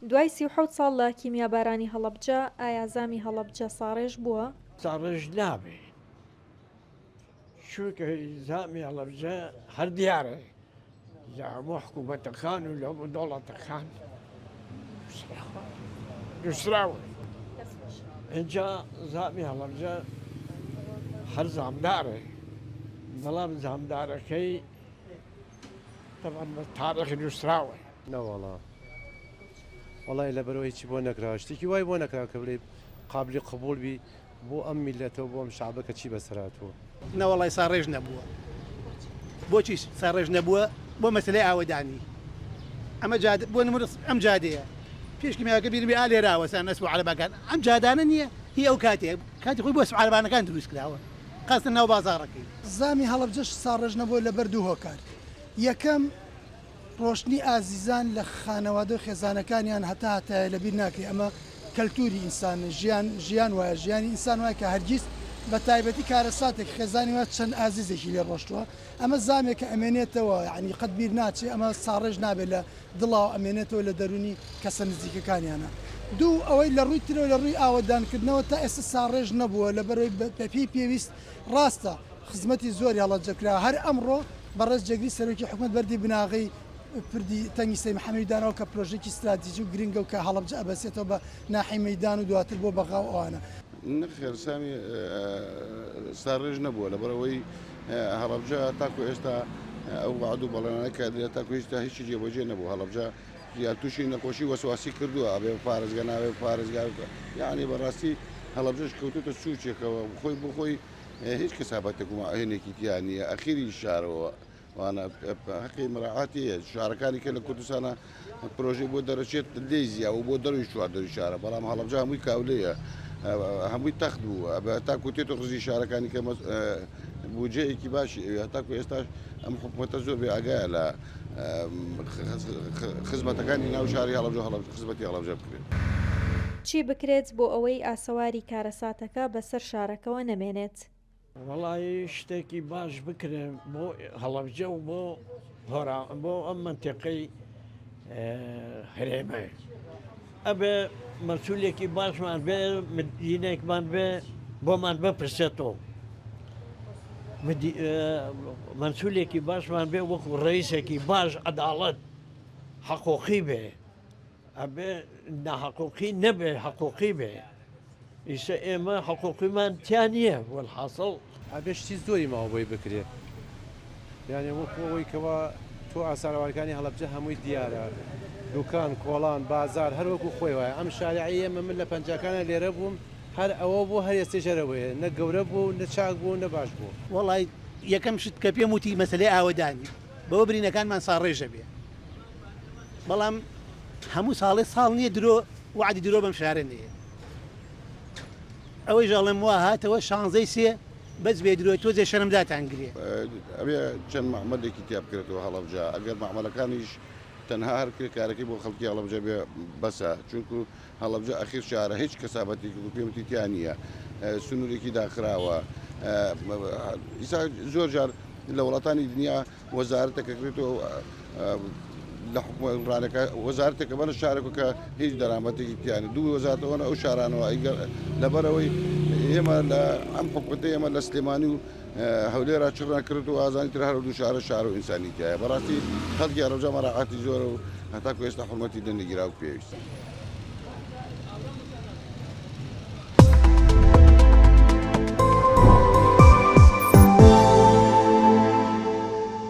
دوای 37 ساڵ لە کیمیابارانی هەڵەبجە، ئایا زامی هەڵەبجە ساڕێژ بووە؟ ساڕێژ نابێ چونکە زامی هەڵەبجە هەر دیارە لە هەموو حکوومەتەکان و لە هەموو دەوڵەتەکان نووسراوە اینجا زامی هەڵەبجە هەر زامدارە بەڵام زامدارەکەی تەبعەن بە تاریخ نووسراوە. نەوەڵا وەڵای لەبەرئەوە هیچی بۆ نەکراوە شتێکی وای بۆ نەکراوە کە بڵێی قابلی قبوڵ بی بۆ ئەم میللەتە و بۆ ئەم شەعبە کە چی بەسەر هاتووە. نەوەڵای ساڕێژ نەبووە. بۆچی ساڕێژ نەبووە؟ بۆ مەسەلەی ئاوەدانی. ئەمە جادە بۆ نموونە ئەم جادەیە پێش کیمیاوەکە بیرم بێ ئا لێرە وەستان ئەسپ و عەرەبەکان ئەم جادانە نییە هی ئەو کاتەیە کاتی خۆی بۆ ئەسپ عەرەبانەکان دروست کراوە قاستە ناو بازاڕەکەی. زامی هەڵەبجەش ساڕێژ نەبووە لەبەر دوو هۆکار یەکەم، ڕۆشتنی ئازیزان لە خانەوادە و خێزانەکانیان هەتا هەتایە لەبیر ناکرێ ئەمە کەلتوری ئینسانە ژیان ژیان وایە ژیانی ئینسان وایە کە هەرگیز بە تایبەتی کارەساتێک خێزانی وا چەند ئازیزێکی لێ ڕۆشتووە ئەمە زامێکە ئەمێنێتەوە یانی قەت بیر ناچێ ئەمە ساڕێژ نابێت لە دڵاوە ئەمێنێتەوە لە دەروونی کەسە نزیکەکانیانە دوو ئەوەی لە ڕووی ترەوە لە ڕووی ئاوەدانکردنەوە تا ئێستا ساڕێژ نەبووە لەبەرەوەی بەپێی پێویست ڕاستە خزمەتی زۆری هەڵەبجە کرا، هەر ئەمڕۆ بەڕێز جێگری سەرۆکی حکومەت بەردی بناغەی پردی تەنگی سەید محەمەدی داناوە کە پرۆژەیەکی ستراتیجی و گرنگە و کە هەڵەبجە ئەبەسێتەوە بە ناحیەی مەیدان و دواتر بۆ بەغا و ئەوانە. نەخێر سامی ساڕێژ نەبووە لەبەرئەوەی هەڵەبجە تاکو ئێستا ئەو وەعد و بەڵێنانە کە درا تاکو هیچتا هیچی جێبەجێ نەبوو هەڵەبجە یا تووشی نەخۆشی وەسواسی کردووە ئەبێ پارێزگا نابێ پارێزگا یعنی بەڕاستی هەڵەبجەش کەوتوتە سوچێکەوە خۆی بۆ خۆی هیچ کەسابەتێک و مەعێنێکی تیا نییە ئەخیری شارەوە وانە حەقی مراعاتی هەیە شارەکانی کە لە کوردستانە پرۆژەی بۆ دەرەچێت لێی زیا و بۆ دەروی چوار دەری شارە بەڵام هەڵەبجە هەمووی کاولەیە هەمووی تەخت بوو تاکو تێت و ڕزی شارەکانی کە بودجەیەکی باشی ئەوێ هەتاکو ئێستاش ئەم حکوومەتە زۆر بێ ئاگایە لە خزمەتەکانی ناو شاری هەڵەبجە هەڵەبجە خزمەتی هەڵەبجە بکرێت. چی بکرێت بۆ ئەوەی ئاسەواری کارەساتەکە بەسەر شارەکەوە نەمێنێت؟ وەڵایی شتێکی باش بکرێ بۆ هەڵەبجە و بۆ هۆرا بۆ ئەم مەنتیقەی هەرێمە ئەبێ مەسولێکی باشمان بێ مدینێکمان بێ بۆمان بپرسێتەوە مەسولێکی باشمان بێ وەکو ڕئیسێکی باش عەداڵەت حقوقی بێ ئەبێ ناحقوقی نەبێ حقوقی بێ ئیسە ئێمە حقوقیمان تیا نییە وەلحاسڵ. ئەبێ شتی زۆری ماوە بۆی بکرێ یانێ وەکو ئەوەی کەوا تۆ ئاسارەوانەکانی هەڵەبجە هەمووی دیارە دوکان کۆڵان بازار هەر وەکو خۆی وایە ئەم شارعەی ئێمە من لە پەنجاکانا لێرە بووم هەر ئەوە بوو هەر ئێستەیش هەر ئەوەیە نە گەورە بووە و نە چاک بووە و نە باش بووە. وەڵای یەکەم شت کە پێم وتی مەسەلەی ئاوەدانی بەوە برینەکانمان ساڕێژە بێ بەڵام هەموو ساڵێ ساڵ نییە درۆ وەعدی درۆ بەم شارە نەیەت ئەوەیش ئەڵێم وا هاتەوە شانزەی سێ بەس بێ درۆ تۆزێ شەرم داتان گرێ. ئەبێ چەند مەعمەلێکی تیا بکرێتەوە هەڵەبجە ئەگەر مەعمەلەکانیش تەنها هەر کرێکارەکەی بۆ خەڵکی هەڵەبجە بێ بەسە چونکو هەڵەبجە ئەخیر شارە هیچ کەسابەتێکی و پێمتی تیا نییە سنوورێکی داخراوە ئیسا زۆر جار لە وڵاتانی دنیا وەزارەتێک ئەکرێتەوە لە حکومڕانەکە وەزارەتێکە بەنە شارێک کە هیچ دەرامەتێکی تیانە دوو وەزارەتەوە ئەو شارانەوە ئەیگەر لەبەرەوەی ئێمە لە ئەم حکومەتە ئێمە لە سلێمانی و هەولێرا چڕیان کرد و ئازانی تر هەر دوو شارە شار و ئینسانی تایە بەڕاستی خەڵکی هەڵەبجە مەراعاتی زۆرە و هەتاکو ئێستا حرمەتی لێ نەگیرا و پێویستە.